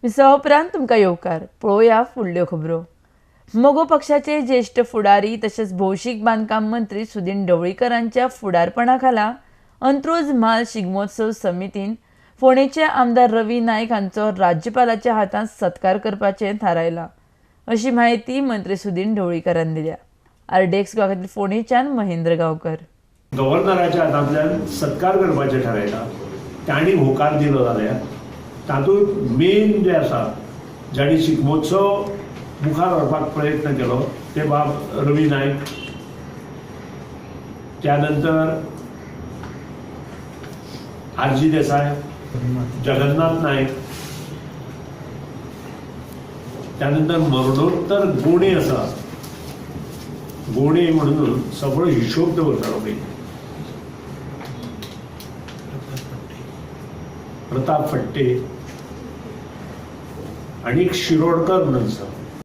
विसवा उपरांत तुमकां येवकार. पळोवया फुडल्यो खबरो. मगो पक्षाचे ज्येश्ठ फुडारी तशेंच भौशीक बांदकाम मंत्री सुदिन ढवळीकरांच्या फुडारपणा खाला अंत्रुज म्हाल शिगमोत्सव समितीन फोंडेचे आमदार रवी नायक हांचो राज्यपालाच्या हातांत सत्कार करपाचें थारायलां, अशी म्हायती मंत्री सुदिन ढवळीकरान दिल्या. आरडीएक्स गोवा खातीर फोंडेच्यान महेंद्र गांवकर. गव्हर्नराच्या हातांतल्यान सत्कार करपाचें थारायलां. तांणी होकार दिलो जाल्यार तातूंत मेन जे आसा, जांणी शिगमोत्सव मुखार व्हरपाक प्रयत्न केलो ते बाब रवी नायक, त्या नंतर आर जी देसाय, जगन्नाथ नायक, त्यानंतर मरणोत्तर गोणे आसा, गोणे म्हणून सगळो हिशोब दवरतालो पयलीं, प्रताप फट्टे आनी एक शिरोडकर म्हणून आसा.